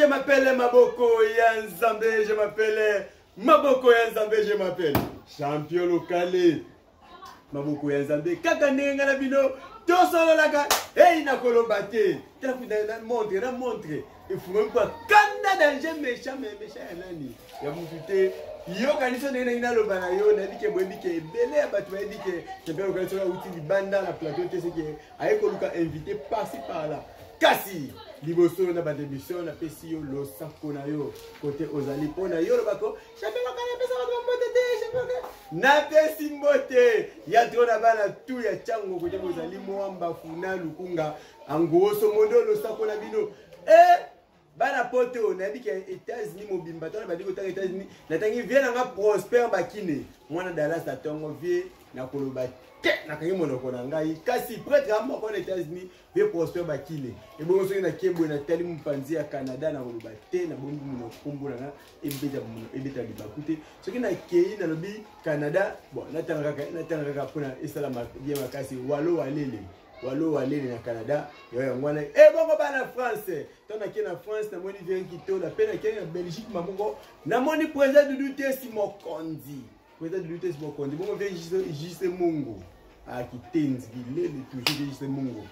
je m'appelle Maboko ya Nzambe, je m'appelle Maboko ya Nzambe, je m'appelle champion locale. Maboko ya Nzambe, kaka ndenge nga na bino tosololaka, ei nakoloba te. Tala na montre, na montre. Efungami kwa kanda danger méchant, mais méchant ya nani? Ya mutu te. Yoka niso ndenge ndenge naloba na yo, nayebi ke boyebi ke ebele ya bato bayebi ke champion locale soki awuti libanda na plateau te, seke aye koluka invité par-ci par-là. Kasi liboso na bande émission napesi yo losako na yo kote ozali mpo na yo olobako champion locale apesa bato bambote te, champion locale napesi mbote ya tro na bana tu ya Tshangu kote bozali Mwamba Funa Lukunga Angoso Mondo losako na bino bana poto nayebi ke États-Unis mobimba tona bandi kotanga États-Unis natangi vie na nga Prosper Bakine mwana Dallas na tongo vie nakoloba te nakangi monoko na ngai kasi prêtre moko na États-Unis vie Prosper Bakine ebongo soki nakebwe natali mopanzi ya Canada nakoloba te nabombi monoko kombo na nga ebeta libaku te soki nakei nalobi Canada bon natanga kaka mpona esalama bien makasi walo walele walo walele na Canada yo yango wana ebongo bana France to nakei na France namoni Vieux Kitola mpe nakei na Belgique maboko namoni président Doudou Tesi Mokonzi président Doudou Tesi Mokonzi bongo Vieux Juste Mungu akitenzi bilele toujours Vieux Juste Mungu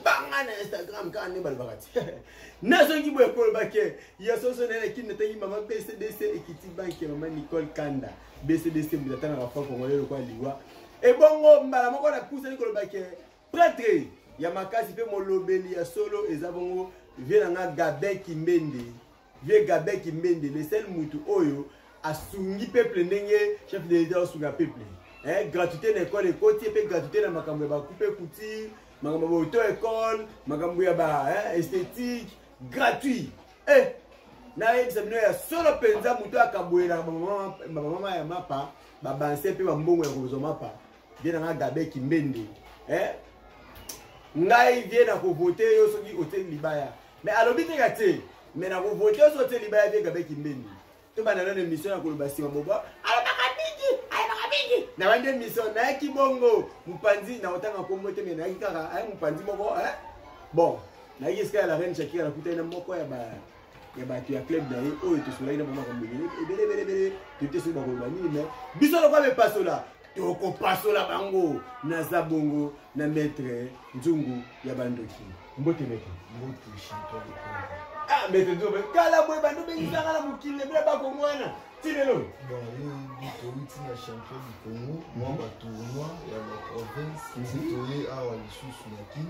banga na Instagram kaka nde balobaka ti nazongi boye koloba ke ya soso na eleki natangi mama BCDC ekiti banke mama Nicole Kanda BCDC moto atangaka franc congolais lokola liwa ebongo mbala moko napusani koloba ke prêtre ya makasi mpe molobeli ya solo eza bongo vie na nga Gabin Kimbende vie Gabin Kimbende le seul mutu oyo asungi peuple ndenge chef de l'État asunga peuple gratuité na école ekoti mpe gratuité na makambo ya bacoupe couture makambo ya auto école makambo ya ba esthétique gratuit nayebisa bino ya solo mpenza moto akaboyelaka bamama ya mapa babanse mpe bambongo ya kozwa mapa vie na nga Gabin Kimbende ngai vie na kovote yo soki otie libaya mais alobi teka te mais na kovote yo soki otie libaya vie Gabin Kimbende to banda nano émission ya koloba nsima bobo alobaka mingi alobaka mingi na bandi émission nayaki bongo mopanzi na kotanga nkombo te mais nayaki kaka aye mopanzi moko bon nayaki esika ya la reine Shakira nakutani na moko ya ba ya bato ya club na ye oyo tosolaki na bango makambo ebele ebele ebele toyebi te soki bakoloba nini mais biso lokola bepasola tokopasola bango naza bongo na maître Nzungu ya bandoki mbote maître mbote champion de Congo ah maître Nzungu kala boye bando bengisaka na mokili ebele bakongo wana ti lelo bon oyebi towuti na champion du Congo mwa batournoi ya baprovince ti toye awa lisusu na Kin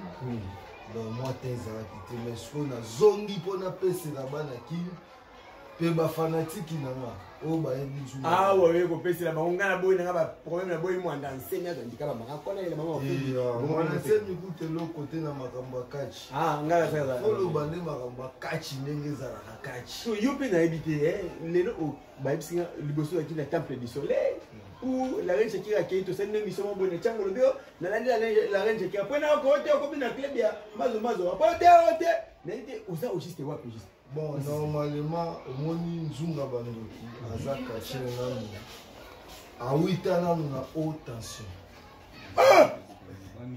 donc mwa te ezalaki te mais sikoyo nazongi mpo napesela bana Kin mpe bafanatiki na nga oyo bayebi nzungu awa oye kopesela bango ngai naboyi nanga baproblème naboyi mwanda nsemi azandika bamaka kona yela bango mwana nsemi kuta eloko te na makambo ya kachi ngai oloba nde makambo ya kachi ndenge ezalaka kachi yo mpe nayebi te lelo bayebisi nga liboso yaki na temple du soleil ou la reine Shakira akei tosali nde mission moko boye na ntango olobi yo nalandi la reine Shakira mpo na oko te okomi na club ya mazo mazo po te o te nayebi te oza au juste wapi juste bon normalement omoni nzunga bandoki aza kache nanu awita nanu na haute tension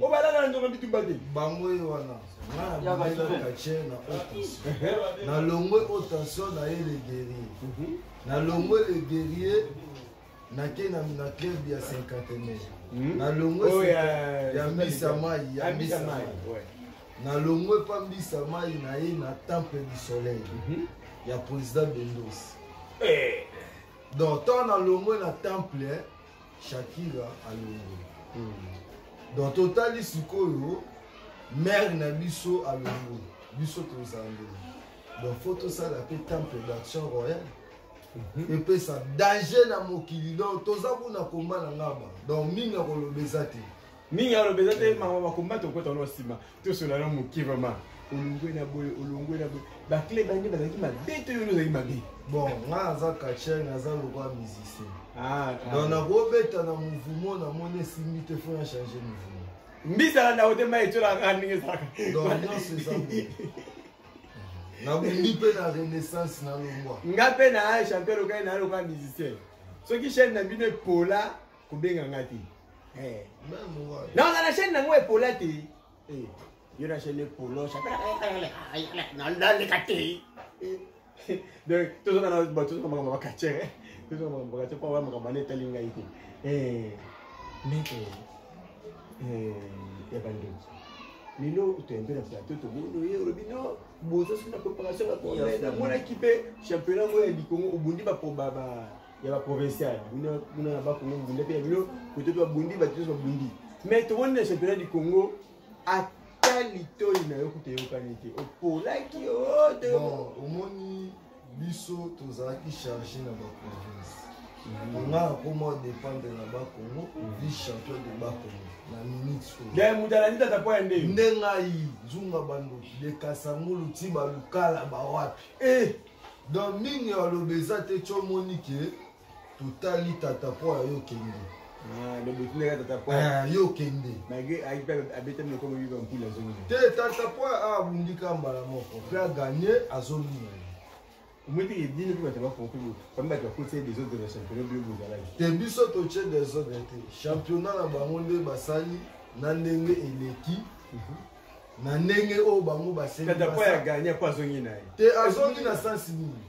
obalaka na nzonga bitumba te bango ye wana nga nabimela kache na haute tension nalongwe haute tension na ye le guerrier nalongwe le guerrier nake na club ya cinquantenaire nalongwe ya mbisa mai ya mbisa mai nalongwe pa mbisa mai na ye na temple du soleil ya président Bendos donc ntango nalongwe na temple Shakira alongwe donc totali sikoyo mare na biso alongwe biso tozala ndenge donc faut tosala mpe temple d'action royale epesa danger na mokili donc toza kuna komba na ngaba donc mingi akoloba eza te mingi aloba eza te makambo bakomba tokota no nsima tosola na moke vraiment olongwe na boye olongwe na boye baclub bange bazalaki mabe to yo ozalaki mabe bon nga naza catcher naza lokwa musicien donc nakobeta na mouvement namoni esimbi te faut na change mouvement mbisala ndako te mai etiolaka ndenge ezalaka donc nyonso eza boye nabundi mpe na renaissance nalongwa nga mpe na champion lokali na lokola musicien soki chaîne na bino epola kobenga nga te naza na chaîne nango epola te yo na chaîne epolo naleka te. Donc tozonga na tozonga makambo ya bacatcheur, tozonga makambo ya bacatcheur mpo makambo wana etali ngai te. Maître ya bandoki, lelo toyambe na plateau, tomoni oye, olobi no boza soki na préparation ya combat. Namonaki mpe championnat ngo ya likongo, obundi ya baprovincial kuna na Bakongo, obundi mpe ya bino kote mpe babundi, bato nyonso babundi. Mais tomoni na championnat du Congo, ata litoi na yo kuta eyokani te, opolaki. Bon, omoni, biso tozalaki chargé na baprovince. Nga nakoma dépendre na Bakongo, vice champion de Bakongo na minute oyo. Moto alandi tata po ya nde. Nde ngai Nzunga Bandoki de Kasangulu ti balukala bawapi. Donc mingi aloba eza te. Ti omoni ke totali tata po ya yo kende. Yo kende. Te, tata po abundika mbala moko mpe aganye, azongi na ye. Omweteke bino mpe bato bakongo mpe pami bato bakotisa désordre na championnat, bino bozalaki. Te, biso totie désordre te. Championnat na bango nde basali na ndenge eleki, na ndenge oyo bango basengi. Tata po ya ganye po azongi na ye. Te, azongi na sansi nini?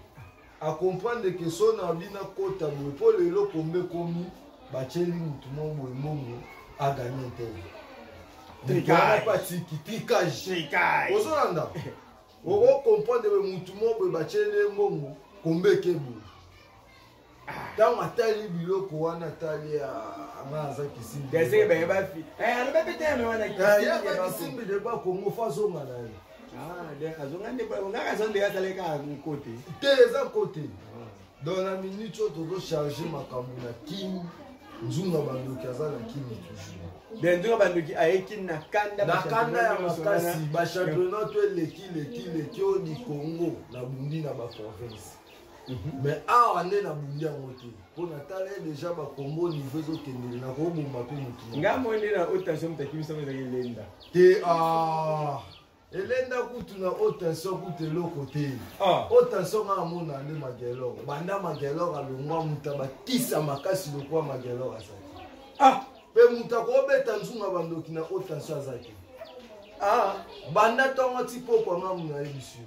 Acomprendre ke so na bina kota boye mpo lelo kombe komi batieli mutu mo boye mbongo aganye te. Tricage. Patiki tricage. Tricage. Ozolanda, okocomprendre boye, mutu mo boye batieli ye mbongo, kombe eke boye. Ntango atali biloko wana, atali anga aza kisimbi. Deseke baye bafi aloba pe te wana. Yaka kisimbi de Bakongo, fo azonga na ye. Azonga nde ngaka azo nde azaleka nkote. Te, eza kote. Donc na minute oyo tozocharge makambo na Kini, Nzunga Bandoki aza na Kini toujours. De Nzunga Bandoki ayeki na kanda. Na kanda ya makasi. Bachampionnat to eleki leki leki oyo di Congo, nabundi na baprovince, mais awa nde nabundi yango te, mpo natala ye déjà bakombo, niveau ezokendele, nakoboma mpe motu. Nga moi nde na haute tension, moto akimisa ngo ezalaki Elenda. Te, ah, Elenda kutu na haute tension kutu eloko te. Haute tension nga amona nde Magelor. Banda Magelor alongwa, moto abakisa makasi lokwa Magelor azali. Mpe moto akobeta Nzunga Bandoki na haute tension aza te. Banda ntongo ti pokwa, ngamu nayebi yo.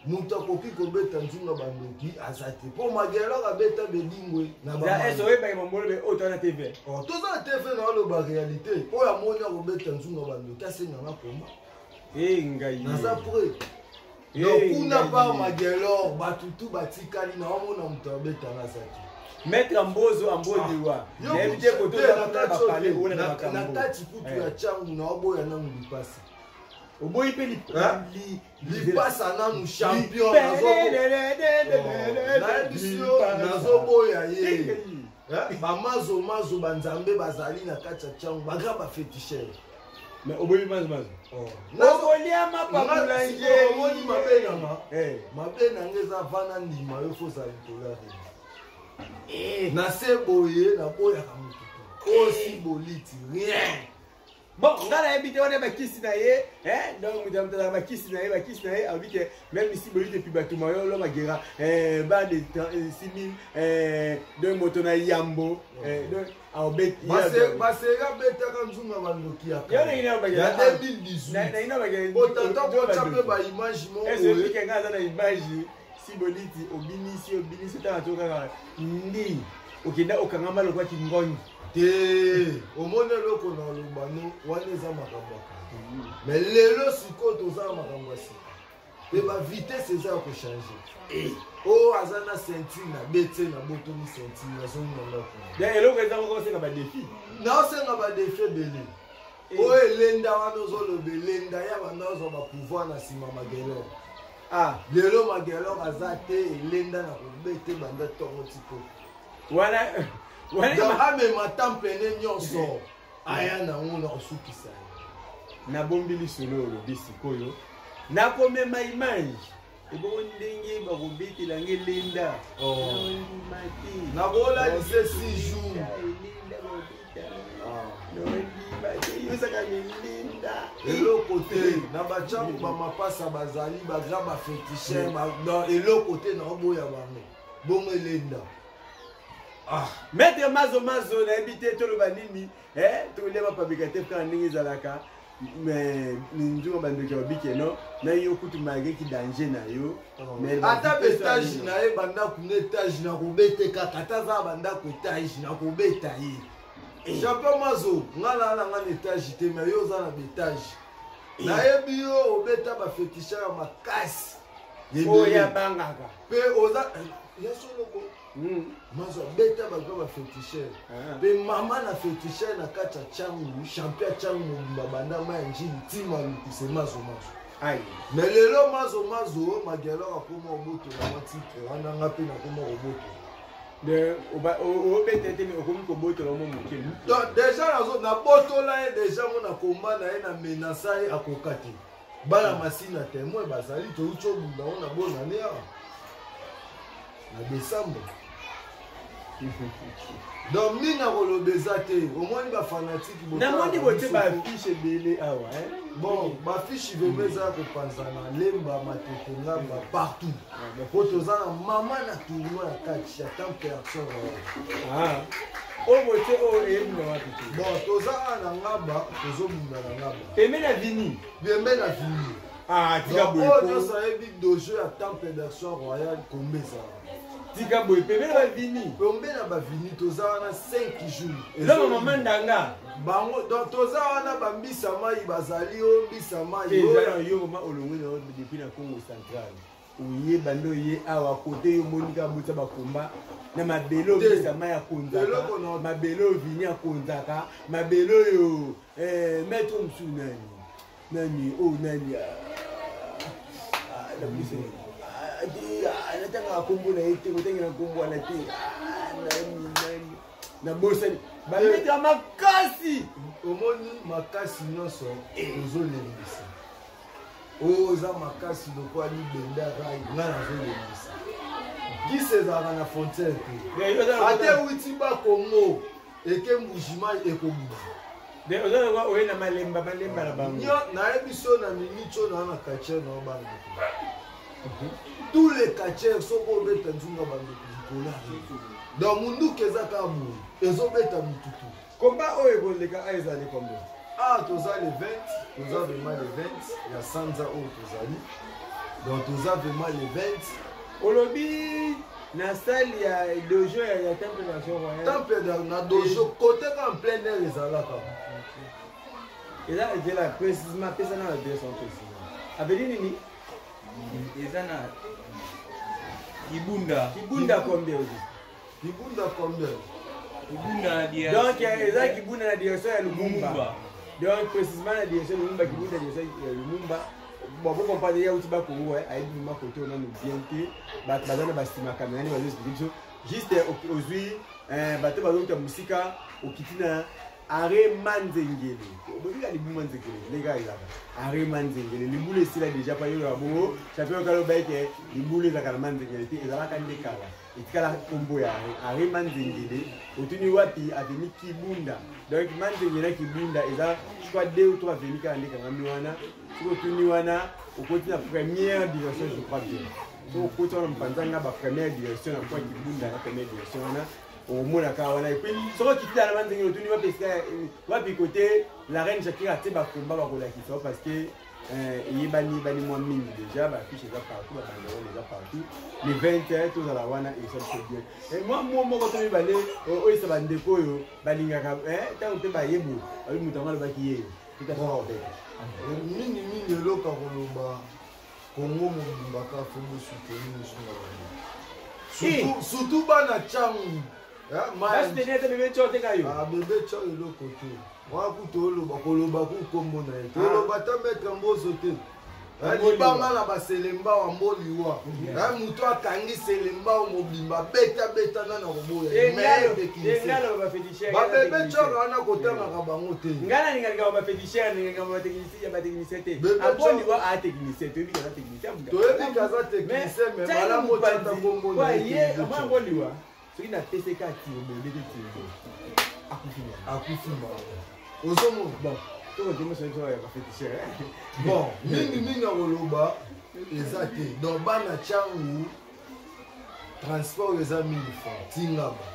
Moto akoki kobeta Nzunga Bandoki aza te, mpo Magelor abeta Bedingwe na oyebaki mambolo be oyo toza na TV. Toza na TV, na oloba réalité. Oyo amoni akobeta Nzunga Bandoki, asenganga koma. Ngai naza prêt. Donc kuna par Magelor, bato tu batikali na omona moto abetanga aza te. Maître Ambozo Ambodiwa, nayebi te koto. Na kati kutu ya Ntiangu na oboya nanu lipasa. Oboyi mpe. Lipasa nanu champion, nayebisi yo, nazoboya ye. Bamazomazo banzambe bazali na kati ya Ntiangu, bagra baféticheur. Mais oboyi mazomazo, okolia mapapula. Omoni mabe nanga, mabe nanga eza vana ndima yo fo ozala likolo ya na se boye, naboyaka motu te osi boliti rien. Bon, nga nayebi te wana bakisi na ye. Donc moto azalaka bakisi na ye, bakisi na ye alobi ke même si boyi te, puis bato mayo lo bagera ba de 6000. Donc moto na yambo, donc aobeti. Baseri abetaka Nzunga Bandoki ya 2018, otata kotya mpe baimage. Moko nga aza na image si boliti obinisi, obinisi ntango to kaka ndi okenda okangama lokwa kingongi. Te, omoni eloko na oloba no wana eza makambo ya kala, mais lelo sikoyo toza na makambo ya sika mpe bavitesse eza ya kochange. Oyo aza na ceinture na bete na botoli ceinture, nazongi na ndako. Eloko eza moko osenga badefi. Naosenga badefi ebele. Oyo elenda wana ozoloba, elenda ya banda ozwa bapouvoir na nsima Magelor. Lelo Magelor aza te, elenda na kobete banda ntongo tipo. Wana. Donc amema temple nyonso aya nango na kosukisa ye. Nabombi lisolo olobi sikoyo, nakomema image ebongo ndenge bakobetela nge elenda. Nondima te. Nakolalisa 6 jours. Elenda bakobeta, nondima te, yosaka elenda. Eloko te, na batiango bamapasa bazali bagra baféticheur, eloko te, naoboya bango bongo elenda. Maître Mazo Mazo, nayebi te toloba nini. Tolia bapabika te kaka ndenge ezalaka. Mais nzunga bandoki ya babike no na yo kutu malgré ki danger na yo. Ata baetage na ye bandako na etage na kobete kaka, ata aza bandako etage na kobeta ye. Eh. Champion Mazo, nga na na nga na etage te, mais yo oza na baetage. Eh. Nayebi yo obeta bafeticheur ya makasi. Oyo abangaka. Mpe oza ya soloko. Mazo abeta bato bafeticheur. Ah. Mpe mama na feticheur na kati ya Tshangu, champion ya Tshangu mobimba banda ma ya Njili ti Maluku se Mazo Mazo. Mais lelo Mazo Mazo Magelor akoma obotola mwa titre wana, nga mpe nakoma kobotola. Obeta te, okomi kobotola mo moke. Donc déjà nazo nabotola ye déjà ngo na komba na ye na menasa ye akoka te. Bana Masina témoin bazali, touti obunda ngo na bonane awa na décembre. Donc mingi akoloba eza te, omoni bafanatike. Namoni botie baaffiche ebele awa. Bon, baaffiche vraiment eza ya kopanzana, Lemba, Matete, Ngamba, partout, po toza na mama na tournoi ya kati ya temple ya Action Royale. Oyo botie oyo eyebuna wapi te? Bon, toza awa na Ngaba, tozobunda na Ngaba. Pembe na Vini. Pembe na Vini. Ah, tika boye. Oyo nyonso ayebi dojo ya temple d'Action Royale, kombe ezala. Tika boye, pembe na bavini. Pembe na bavini, toza wana 5 jours. Eza mama ndanga. Bango donc toza wana bambisa mai bazali o mbisa mai. Eza yo mama olongwe na depuis na Congo central. Oyeba nde oye awa kote yo moni kaka botya bakomba na mabele oyo mbisa mai akonzaka, mabele oyo vini akonzaka, mabele oyo maître mosusu nani nani oyo nani natangaka nkombo na ye te, kotangela nkombo wana te, nani nani nabosani, bametre ya makasi. Omoni makasi nyonso ozolembisa, oyo oza makasi lokola libenda rai, nga nazolembisa. Kisi ezalaka na frontière te, ate ewiti Bakongo eke Mbujimai ekobima. Oza lokola oye na malemba malemba na bango. Nayebi so na minute oyo naa na quartier na obanga tous les quartiers, soki obeta nzunga bandoki likolo, donc munduki eza kaka boye ezobeta mututu. Komba oyo ekoleka a ezali combien? Ah, toza le 20, toza vraiment le 20 ya sanza oyo tozali, donc toza vraiment le 20. Olobi na salle ya dojo ya temple nation royale. Temple na dojo côté ka en plein air ezalaka. Eza ezela précisément, pesa na adresse en précisément. Abeli nini? Eza na Kibunda. Kibunda combien aussi? Kibunda combien? Kibunda na direction. Donc eza Kibunda na direction ya Lumumba. Donc précisément na direction ya Lumumba, Kibunda direction ya Lumumba. Bon, vous comprenez, il y a aussi Bakongo, ayebi ma côté on a nous bien te, bato baza na basima kamera nde bazo expliquer biso. Juste ozwi bato bazouta mosika, okiti na arrêt Manzengele. Obika libu Manzengele, ndenge ezalaka. Arrêt Manzengele, libulu esila déjà pa yo ya bongo, champion kalo bayeke libulu ezalaka na Manzengele te, ezalaka nde kala. Etikala kombo ya arrêt Manzengele, otuni wapi avenue Kibunda. Donc Manzengele na Kibunda eza je crois 2 ou 3 avenue kaka nde kangami wana. Soki otuni wana okoti na première direction, je crois bien. Soki okoti wana mopanza nga ba première direction na kwa Kibunda na première direction wana omona kaka wana. Et puis soki okiti na Manzengele otuni wapi esika wapi côté la reine Shakira atie bakomba bakolakisa parce que eyebani yebani mwa mingi déjà, baaffiche eza partout, babanderole eza partout. Le 21 tozala wana, eza biso bien. Mwa mwa moko to mibale oyesa bandeko oyo balingaka ntango mpe bayebo babi moto yango alobaki ye. Mingi mingi eloko ya koloba, Kongo mobimba kaka fo bosuteni mosunga bango, surtout bana Tshangu. Bebe Tshangu eloko te wana kutu oloba koloba ku kombo na ye, toloba ta maître Mbozo te, libanga na baselemba wa mboliwa, moto akangi selemba mobimba beta beta nana koboya babebe Tshangu wana kotangaka bango te. Ngai nalingaka baféticheur, nalingaka batechnicien te. Aboliwa a technicien, toyebi kaza technicien. Toyebi kaza technicien, mais malamu otata kombo na ye aboliwa. Soki napeseka tirbo, obeti tirbo, akufi. Akufi mawa, ozomona. Bon, tokotemosoa ya baféticheur. Bon, mingi mingi ya koloba eza te. Donc bana Tshangu, transport eza 1000 francs tingaba.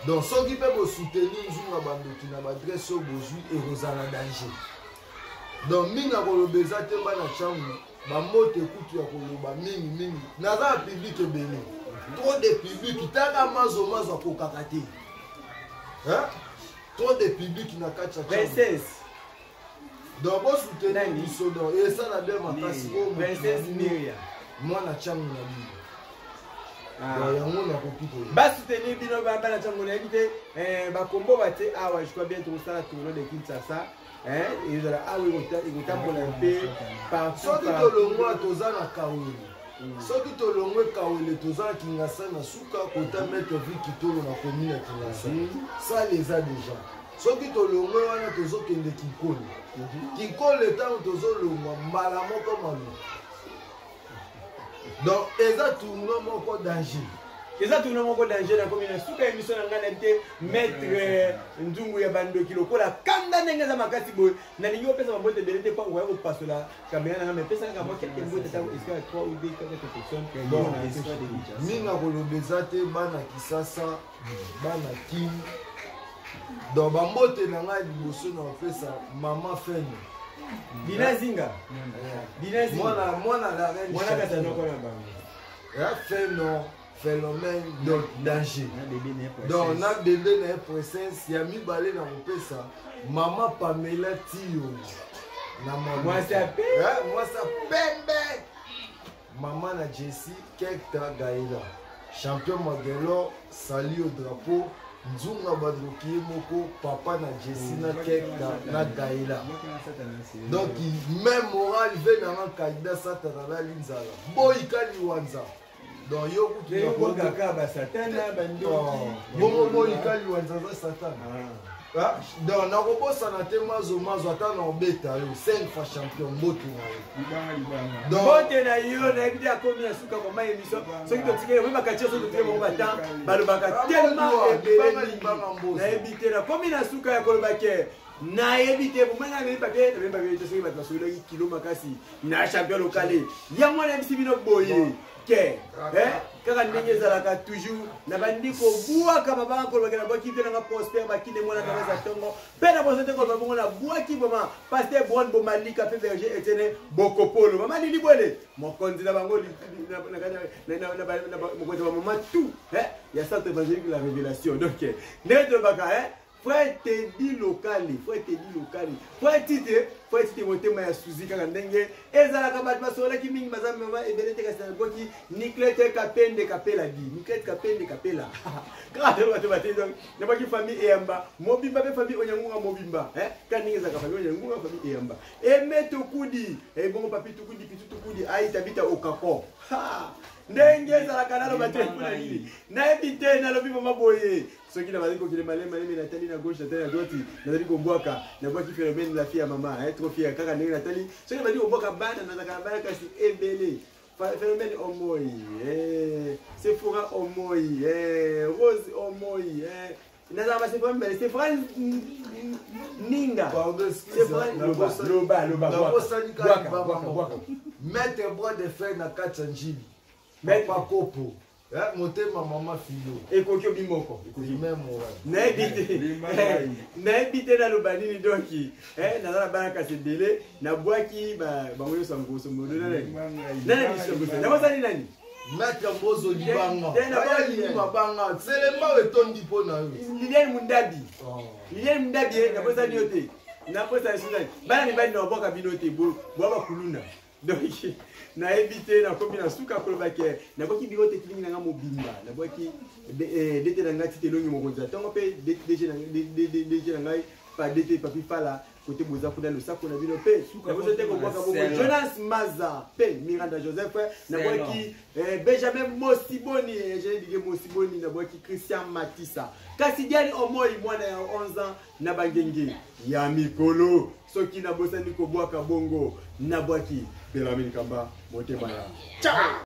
Donc soki mpe bosoutenir nzunga bandoki na baadresse oyo bozwi, ekozala danger. Donc mingi ya koloba eza te, bana Tshangu, bambote kutu ya koloba mingi mingi. Naza na public ebele, trop de public. Taka mazo mazo akokaka te. Hein? Trop de public na kati ya Tshangu. Princesse. Donc bosoutenir Nani? biso, donc esala bien makasi oyo moto na Princesse bino, Miria. mwana Tshangu na bino. Ah. Donc yango nakoki koyeba. Basoutenir bino bana Tshangu. Nayebi te, bakombo batie awa. Je crois bien tokosala tournoi de Kinshasa, ezala awa, ekotambola mpe partout. Soki partout. tolongwa, toza na Kawele. Soki tolongwe Kawele, toza na Kingasa na suka kota maître vi Kitolo na commune ya Kingasa. Sale eza déjà. Soki tolongwe wana, tozokende Kinkole. Kinkole, ntango tozolongwa, mbala moko Maluku. Donc eza tournoi moko danger. Eza tournoi moko danger. Nakomi na suka ya émission na ngai. Nayebi te, maître Nzungu ya bandoki, lokola kanda ndenge eza makasi boye, nalingi opesa bambote ebele te mpo okoya kopasola kamera na ngai, mais pesa kaka mwa quelques mbote, ata esika ya 3 ou 2 4 personnes. Bon, mingi akoloba eza te. Bana Kisasa, bana Kin, donc bambote na ngai liboso na kopesa mama Fene. Dina Zinga, Dina Zinga. Mwana mwana la reine. Mwana Shakira. kasanoko na bango. Ya Feno phénomène, donc danger. Na bébé na ye. Donc na Princesse. bebe na ye Princesse. Ya mibale na kopesa mama Pamela Tio na mama. Mwasi ya pembe. Eh, mwasi ya pembe, mama na Jessi Kekta Gaela, champion Magelo, sali au drapeau Nzunga bandoki ye moko, papa na Jessi na Kekta na Gaela. Donc même moral ve nanga kaida Satana alali nzala, boyika liwanza. Donc yo kutu Kaka basatana bandoki. Bongo boyika liwanza aza Satana. Ah, donc nakobosana te mazo mazo, ata na obeta yo 5 fois champion, mbote na yo. Libanga, libanga. Donc Mbote na yo. Nayebi te, akomi na suka koma émission. Soki totikeli oyo bakatie, soki totikeli bango batan balobaka tellement ebele Libanga, mingi. libanga, mboso. Nayebi te, nakomi na suka ya koloba ke nayebi te, bomanga nayebi papier, nayebi papier te. Soki bato basololaki kilo makasi na champion lokale, yango wana nayebisi bino boye ke kaka ndenge ezalaka toujours na bandi kobwaka mabanga, kolobaki nabwaki te nanga Prosper Bakinde, mwana nanga za ntongo mpe na boso te koloba bongo. Nabwaki vraiment pasteur Bron Bomalika mpe berger Etienne Bokopolo, mama Lili Bwele, mokonzi na bango, mokonzi ya bamama tout ya centre évangélique la Révélation. Donc ndenge tolobaka, frère Tedi Lokali, frère Tedi Lokali, frère Tite, frère Tite, motema ya Suzi. Kaka ndenge ezalaka, bato basololaki mingi, baza mama ebele te, kasi naboki Niclete Kapende Kapela, di Niclete Kapende Kapela, kaka te bato bate. Donc nabwaki famille Eyamba mobimba mpe famille Onyangunga mobimba, kaka ndenge ezalaka, famille Onyangunga, famille Eyamba, Eme Tokudi, ebongo papi Tukudi, Pitu Tukudi, Aitabita Okako. Ndenge ezalaka, naloba te mpona nini, nayebi te. Nalobi mama boye, soki nazali kokende malemi malemi, natali na gauche, natali na droite, nazali kobwaka, nabwaki phénomène la fille ya mama, trop fier. Kaka ndenge natali, soki nazali kobwaka bana, nazalaka na bana kasi ebele. Phénomène Omoi, Sephora Omoi, Rose Omoi, nazalaka basephora mibale, Sephora Ninga. Pardon, excuse. Sephora, loba, loba, loba. Nabosani bwaka, kaka bwaka, moko. bwaka. Maître Bois de Fer na kati ya Njili. Papa Kopo. Motema mama Filo. Ekoki obi moko, ekoki. Même moral. Nayebi te, nayebi te naloba nini. Donc naza na bana kasi ebele, nabwaki bango nyonso ya nkoso modo. Nani nani nabosani? Nani? Maître Mbozo Libanga. Te- te- Aya lingi mabanga. Selema etondi mpo na yo. Liliane Mundabi. Oh. Liliane Mundabi, nabosani yo te, nabosani so nani. Bana mibali na babwaka bino te, bwa bakuluna. Donc nayebi te, nakomi na suka koloba ke nabwaki biro te, kilingi nanga mobimba, nabwaki dete na ngai Tite Elongi, mokonzi ya ntongo, mpe DG na ngai pa DT Papi Fala, kote boza kuna, losako na bino. Mpe nabosa te kobwaka bongo Jonas Maza mpe Miranda Joseph. Nabwaki Benjamin Mosiboni, Ingénieur Dige Mosiboni, nabwaki Christian Matisa, kasi Diani Omoi, mwana ya 11 ans na bangenge ya mikolo. Soki nabosani kobwaka bongo, nabwaki Belamine Kamba, motema ya ciao.